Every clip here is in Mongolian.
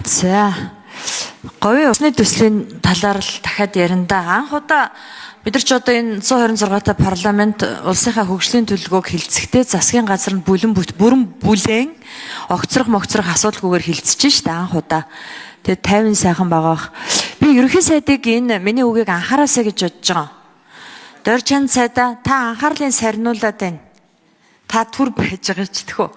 За, говийн усны төслийн талаар л дахиад ярина да. Анх удаа бид нар ч одоо энэ 126 та парламент улсынхаа хөгжлийн төлөвлөгөөг хилцэхдээ засгийн газар нь бүлэн бүрэн бүлээн огцрох могцрох асуудалгүйгээр хилцэж штэ анх удаа. Тэгээд 50 сайхан байгаа бах. Би ерөнхий сайдыг энэ миний үгийг анхаараасаа гэж бодож байгаа. Доржхан сайдаа, та анхаарлын сарниулаад байна. Та түр байж байгаа ч тэхүү.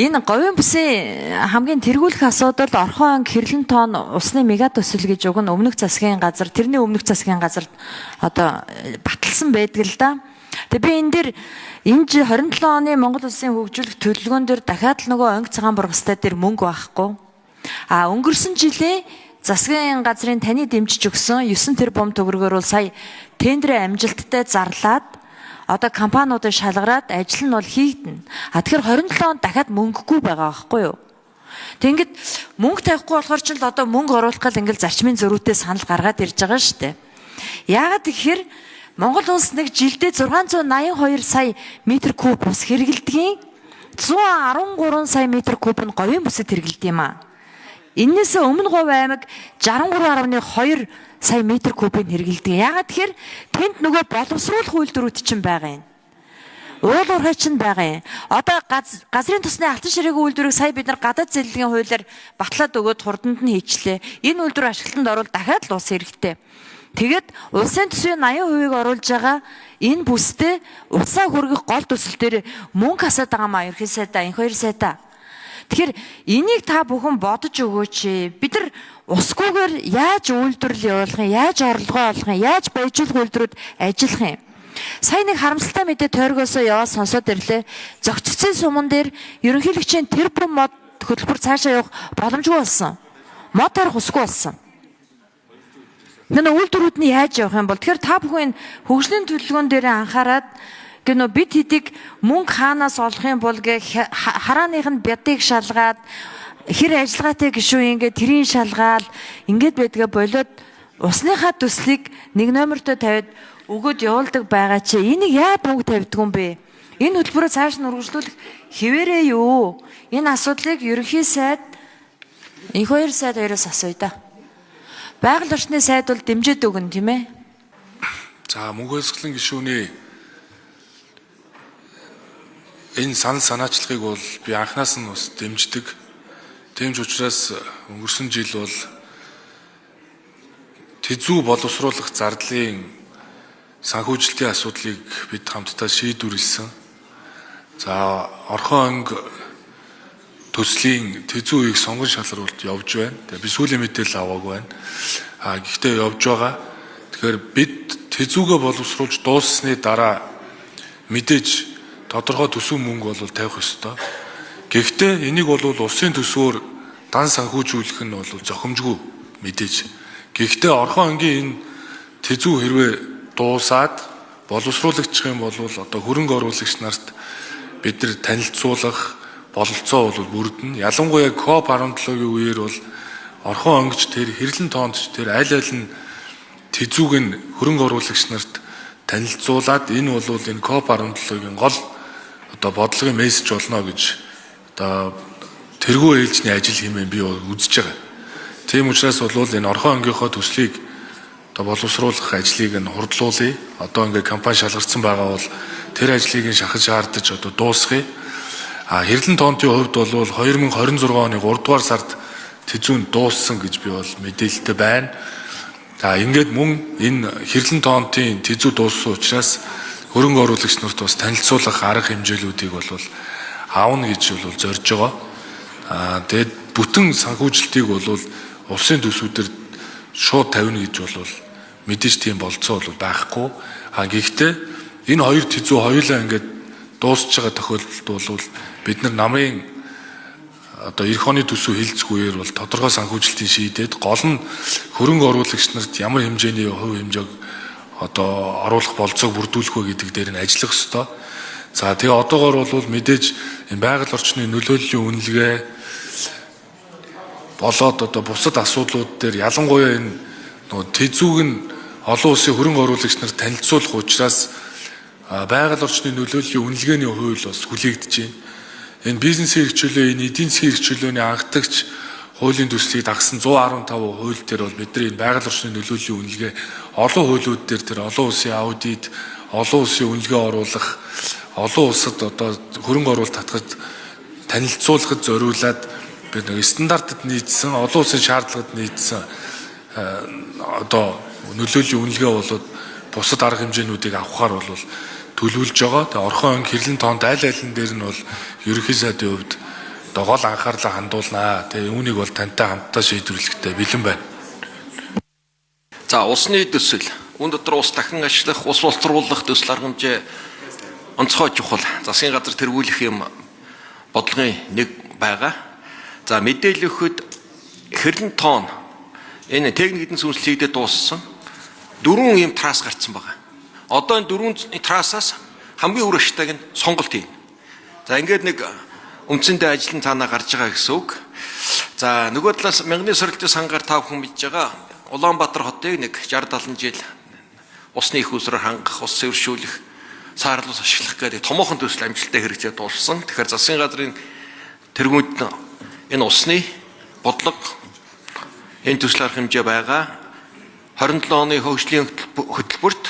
Энэ говийн бүсийн хамгийн тэргүүлэх асуудал Орхон анги хэрлэн тоон усны мега төсөл гэж уг нь өмнөх засгийн газар, тэрний өмнөх засгийн газар одоо баталсан байдаг л да. Тэгээ би энэ дэр энэ 27 оны Монгол улсын хөгжүүлэх төлөвлөгөөн дээр дахиад л нөгөө анги цагаан бургастай дээр мөнгө байхгүй. А өнгөрсөн жилийн засгийн газрын таны дэмжиж өгсөн 9 тэрбум төгрөгөөр бол сая тендрээ амжилттай зарлаад одоо компаниудыг шалгараад ажил нь бол хийгдэнэ. А тэгэхээр 27 онд дахиад мөнгөгүй байгаа байхгүй юу? Тэгэнгэт мөнгө тавихгүй болохоор ч л одоо мөнгө оруулах гал ингээл зарчмын зөрүүтэй санал гаргаад ирж байгаа шүү дээ. Яагаад гэхээр Монгол улс нэг жилдээ 682 сая метр куб ус хэрэглэдгийн, 113 сая метр куб нь говийн бүсэд хэрэглэдэг юм аа. Эннээс өмнө Говь аймаг 63.2 сая метр кубыг хэрэглэдэг. Яагаад тэгэхээр тэнд нөгөө боловсруулах үйлдвэрүүд чинь байгаа юм. Уул уурхай чинь байгаа юм. Одоо газрын тосны алтан ширээгүй үйлдвэрийг сая бид нар гадаад зээлгийн хуулиар батлаад өгөөд хурданд нь хийчлээ. Энэ үйлдвэр ашиглалтанд орвол дахиад л ус хэрэгтэй. Тэгээд улсын төсвийн 80%-ийг оруулж байгаа энэ бүсдээ усаа хүргэх гол төсөл дээр мөнгө хасаад байгаа маа, ерхий сайдаа, инх хоёр сайдаа. Тэгэхээр энийг та бүхэн бодож өгөөч. Бид нар усгүйгээр яаж үйлдвэрлэл явуулах юм, яаж орлогоо олох юм, яаж баяжуулах үйлдвэрүүд ажиллах юм. Сая нэг харамсалтай мэдээ тойргоосоо яваад сонсоод ирлээ. Зохицсон суман дээр ерөнхийлөгчийн тэр бүм мод хөтөлбөр цаашаа явах боломжгүй болсон. Мод тарих усгүй болсон. Нэ үйлдвэрүүд нь яаж явах юм бол? Тэгэхээр та бүхэн хөгжлийн төлөвлөгөөн дээр анхаарад гэнэ бид хэдийг мөнгө хаанаас олох юм бол гэ харааных нь бядыг шалгаад хэр ажиллагаатай гişүү ингээд тэрийн шалгаал ингээд байдгаа болоод усныхаа төслийг нэг номертой тавиад өгөөд явуулдаг байгаа чи энийг яад мөнгө тавьдаг юм бэ? Энэ хөтөлбөрөө цааш нь үргэлжлүүлэх хэвээрээ юу? Энэ асуудлыг ерөнхий сайд, инх хоёр сайд хоёроос асууя да. Байгаль орчны сайд бол дэмжиж өгнө, тийм ээ? За, мөнгө хөлсгөлэн гишүүний энэ санал санаачлагыг бол би анханаас нь бас дэмждэг. Тийм ч учраас өнгөрсөн жил бол тэзүү боловсруулах зардлын санхүүжилтийн асуудлыг бид хамтдаа шийдвэрлэсэн. За, Орхон анги төслийн тэзүү үеийг сонгон шалруулалт явж байна. Тэгээ би сүүлийн мэдээлэл аваагүй байна. А гэхдээ явж байгаа. Тэгэхээр бид тэзүүгээ боловсруулж дууссаны дараа мэдээж тодорхой төсөв мөнгө бол тавих ёстой. Гэхдээ энийг бол улсын төсвөөр дан санхүүжүүлэх нь бол зохимжгүй мэдээж. Гэхдээ Орхон ангийн энэ тэзүү хэрвээ дуусаад боловсруулагдчих юм бол одоо хөрөнгө оруулагч нарт бид нар танилцуулах бололцоо бол бүрдэнэ. Ялангуяа COP17-гийн үеэр бол Орхон ангич тэр хэрлэн тоонд тэр аль аль нь тэзүүг нь хөрөнгө оруулагч нарт танилцуулаад энэ бол энэ COP17-гийн гол одоо бодлогын мессеж болно гэж одоо тэргүү ээлжний ажил хэмээн би үзэж байгаа. Тийм учраас бол энэ Орхон ангийнхоо төслийг одоо боловсруулах ажлыг нь хурдлуулъя. Одоо ингээ компани шалгарсан байгаа бол тэр ажлыг нь шахаж шаардаж одоо дуусгая. А хэрлэн тоонтын хувьд бол 2026 оны 3 дугаар сард тэзүүн дууссан гэж би бол мэдээлэлтэй байна. За, ингээд мөн энэ хэрлэн тоонтын тэзүү дууссан учраас хөрөнгө оруулагч нарт бас танилцуулах арга хэмжээлүүдийг бол аавна гэж бол зорж байгаа. Аа тэгээд бүтэн санхүүжилтийг бол улсын төсвүүдээр шууд тавина гэж бол мэдээж тийм болцоо бол байхгүй. А гэхдээ энэ хоёр тэзүү хоёулаа ингээд дуусч байгаа тохиолдолд бол бид нар намын одоо эх оны төсөв хилцэх үеэр бол тодорхой санхүүжилтийн шийдээд гол нь хөрөнгө оруулагч нарт ямар хэмжээний хувь хэмжээг одоо оруулах болцоог бүрдүүлэх вэ гэдэг дээр нь ажиллах ёстой. За, тэгээ одоогоор бол мэдээж энэ байгаль орчны нөлөөллийн үнэлгээ болоод одоо бусад асуудлууд дээр, ялангуяа энэ нөгөө тэзүүг нь олон улсын хөрөнгө оруулагч нарт танилцуулах учраас байгаль орчны нөлөөллийн үнэлгээний хууль бас хүлээгдэж байна. Энэ бизнесийн эрх чөлөө, энэ эдийн засгийн эрх чөлөөний анхдагч хуулийн төслийг дагсан 115 хууль дээр бол бидний энэ байгаль орчны нөлөөллийн үнэлгээ олон хуулиуд дээр тэр олон улсын аудит, олон улсын үнэлгээ оруулах, олон улсад одоо хөрөнгө оруулалт татахад танилцуулахад зориулаад бид нэг стандартад нийцсэн, олон улсын шаардлагад нийцсэн одоо нөлөөллийн үнэлгээ болоод бусад арга хэмжээнүүдийг авахар бол төлөвлөж байгаа. Тэгээ Орхон анги хэрлэн тоонд аль алин дээр нь бол ерөнхий сайдын хувьд одоо гол анхаарлаа хандуулнаа. Тэгээ үүнийг бол тантай хамтдаа шийдвэрлэхдээ бэлэн байна. За усны төсөл, үн дотор ус дахин ашиглах, ус боловсруулах төсөл арга хэмжээ онцгой чухал. Засгийн газар тэргүүлэх юм бодлогын нэг байгаа. За мэдээлэл өгөхөд хэрлэн тоон энэ техник эдийн сүнслэгдээ дууссан. 4 ийм трасс гарцсан байгаа. Одоо энэ 4 трассаас хамгийн үр ашигтайг нь сонголт хийн. За ингээд нэг үндсэндээ ажил нь цаанаа гарч байгаа гэсэн үг. За нөгөө талаас мянганы сорилтын сангаар та бүхэн мэдж байгаа Улаанбаатар хотыг нэг 60 70 жил усны их усраар хангах, ус сэвэршүүлэх, саарлус ашиглах гэдэг томоохон төсөл амжилттай хэрэгжээд дууссан. Тэгэхээр засгийн газрын тэргуунд энэ усны бодлого энэ төсөл арга хэмжээ байгаа. 27 оны хөгжлийн хөтөлбөрт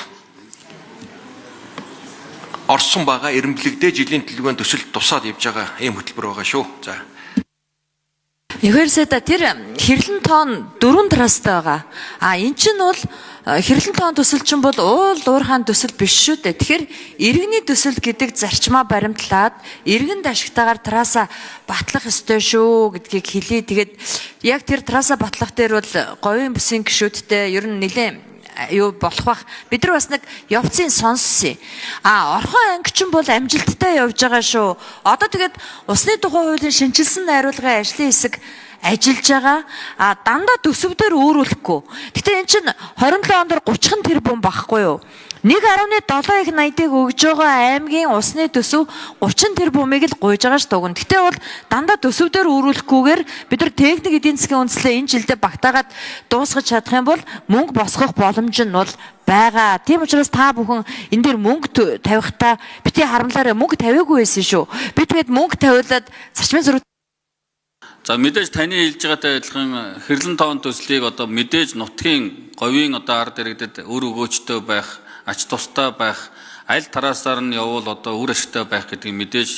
орсон байгаа эрэмблэгдээ жилийн төлөвлөгөөнд төсөл тусаад явж байгаа ийм хөтөлбөр байгаа шүү. За. Ихээр сайда тэр хэрлэн тоон 4 трасстай байгаа. А эн чинь бол хэрлэн тоон төсөл чинь бол уул уурхаан төсөл биш шүү дээ. Тэгэхээр иргэний төсөл гэдэг зарчмаа баримтлаад иргэнд ашигтайгаар трассаа батлах ёстой шүү гэдгийг хэлье. Тэгээд яг тэр трассаа батлах дээр бол говийн бүсийн гишүүдтэй ер нь нэлээд юу болох бах. Бид нар бас нэг явцын сонссон. А Орхон анги чинь бол амжилттай явж байгаа шүү. Одоо тэгээд усны тухай хуулийн шинэчилсэн найруулгын ажлын хэсэг ажиллаж байгаа. А дандаа төсөв дээр өөрүүлэхгүй. Гэтэ эн чинь 27 он дээр 30 тэрбум багхгүй юу? 1.7 их 80-ыг өгж байгаа аймгийн усны төсөв 30 тэрбумыг л гуйж байгаа ш дугна. Гэтэ бол дандаа төсөв дээр өөрүүлэхгүйгээр бид нар техник эдийн засгийн үндслээ энэ жилдээ багтаагаад дуусгаж чадах юм бол мөнгө босгох боломж нь бол байгаа. Тийм учраас та бүхэн энэ дээр мөнгө тавихтаа бити харамлаараа мөнгө тавиагүй байсан шүү. Би тэгээд мөнгө тавиулаад зарчмын зураг. За мэдээж таны хэлж байгаатай адилхан хэрлэн тоон төслийг одоо мэдээж нутгийн говийн одоо ард иргэдэд үр өгөөчтэй байх, ач тустай байх, аль тараасаар нь явбал одоо үр ашигтай байх гэдгийг мэдээж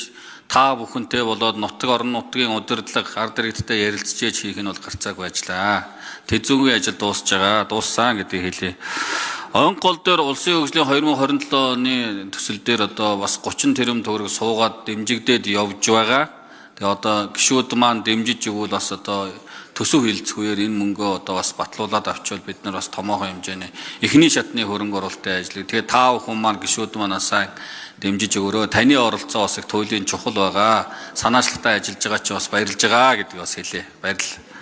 та бүхэнтэй болоод нутаг орон нутгийн удирдлага ард иргэдтэй ярилцж хийх нь бол гарцаагүй ажиллаа. Тэзүүгийн ажил дуусж байгаа, дууссан гэдгийг хэлье. Онг гол дээр улсын хөгжлийн 2027 оны төсөл дээр одоо бас 30 тэрбум төгрөг суугаад дэмжигдээд явж байгаа. Тэгээ одоо гишүүд маань дэмжиж өгвөл бас одоо төсөв хилцэх үеэр энэ мөнгөө одоо бас батлуулаад авчвал бид нар бас томоохон хэмжээний эхний шатны хөрөнгө оруулалтын ажлыг тэгээ та бүхэн маань гишүүд маань сайн дэмжиж өгөөрэй. Таны оролцоо бас их туйлын чухал байгаа. Санаачлагтай ажиллаж байгаа чи бас баярлж байгаа гэдгийг бас хэлье. Баярлалаа.